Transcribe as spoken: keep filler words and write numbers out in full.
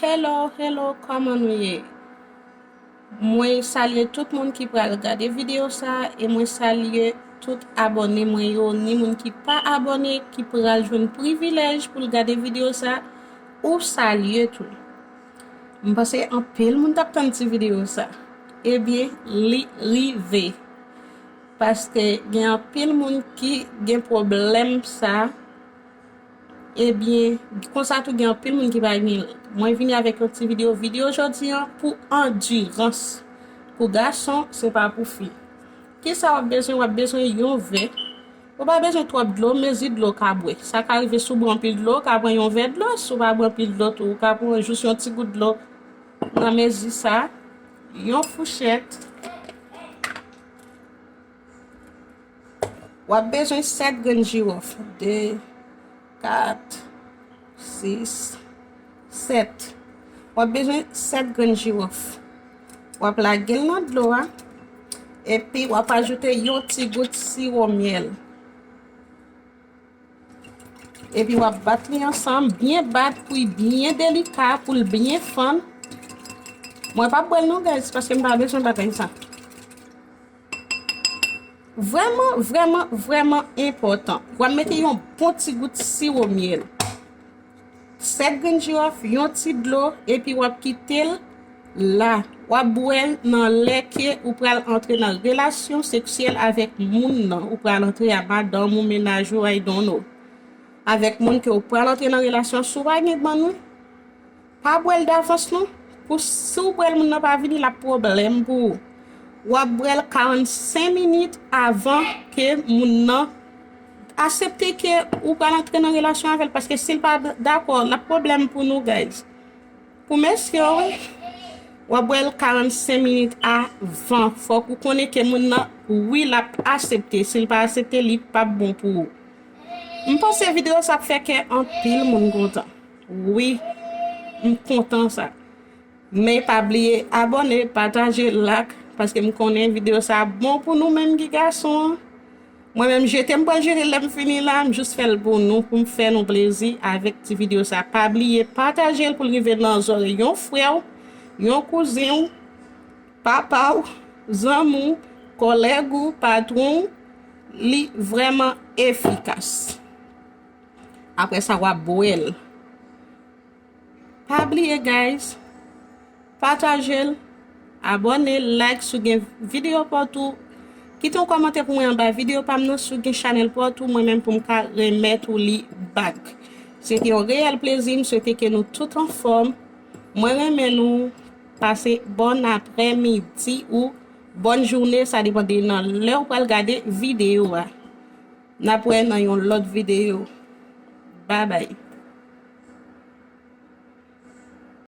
Hello, hello, kòman nou ye? Mwen salye tout moun ki pral gade videyo sa a, e mwen salye tout abòne mwen yo, ni moun ki pa abòne, ki pral jwenn privilèj pou l gade videyo sa a, ou salye tou. M panse anpil moun t ap tann ti videyo sa. Ebyen, li rive. Paske gen anpil moun ki gen pwoblèm sa. Ebyen, konsa tou gen anpil moun ki pa gen l. Mwen vini avèk yon ti videyo. Videyo jodi an pou andirans. Pou gason, se pa pou fi. Kisa w ap bezwen? W ap bezwen yon vè. Ou pa bezwen twòp dlo, mezi dlo w ka bwè. Sa ka rive si w bwè anpil dlo, w ka pran yon vè dlo. Si w pa bwè anpil dlo tou, ou ka pran jis yon ti gout dlo nan mezi sa. Yon fouchèt. W ap bezwen sèt grenn jiwòf. De, kat, sis, sèt. W ap bezwen sèt grenn jiwòf. W ap lage l nan dlo a. Epi w ap ajoute yon ti gout siwo myèl. Epi w ap bat li ansanm, byen bat pou l byen delika, pou l byen fann. Mwen p ap bwè l non, guys, paske m pa bezwen bagay sa. Vrèman, vrèman, vrèman enpòtan. W ap mete yon bon ti gout siwo myèl. Sèt grenn jiwòf, yon ti dlo, epi w ap kite l la. W ap bwè l nan lè ke ou pral antre nan relasyon seksyèl avèk moun nan. Ou pral antre a madanm ou, mennaj ou, I don't know. Avèk moun ke ou pral antre nan relasyon, si w pa gen granmoun, pa bwè l davans non. Pou si w bwè l, moun nan pa vini, l ap pwoblèm pou ou. W ap bwè l karannsenk minit avan ke moun nan aksepte ke ou pral antre nan relasyon avè l, paske si l pa d-, dakò, l ap pwoblèm pou nou, guys. Pou mesye yo, wi, w ap bwè l karannsenk minit avan. Fòk ou konnen ke moun nan, wi, l ap aksepte. Si l pa aksepte, li p ap bon pou ou. M panse videyo sa ap fè kè anpil moun kontan. Wi, m kontan sa. Men pa bliye abòne, pataje, like, paske m konnen videyo sa bon pou nou menm ki gason an. Mwen menm, jete m pral jete lè m fini la, m jis fè l pou nou, pou m fè nou plezi avèk ti videyo sa. Pa bliye pataje l pou l rive nan zòrèy yon frè w, yon kouzen w, papa w, zanmi w, kòlèg ou, patwon w. Li vrèman efikas. Apre sa, w ap bwè l. Pa bliye, guys, pataje l, abòne, like si w gen videyo pa w tou. Kite yon kòmantè pou mwen anba videyo pa m nan si w gen chanèl pa w tou, mwen menm pou m ka remèt ou li back. Se te yon reyèl plezi, m swete ke nou tout anfòm. Mwen renmen nou, pase bòn aprèmidi ou bòn jounen, sa depann de nan lè w pral gade videyo a. N ap wè nan yon lòt videyo. Babay.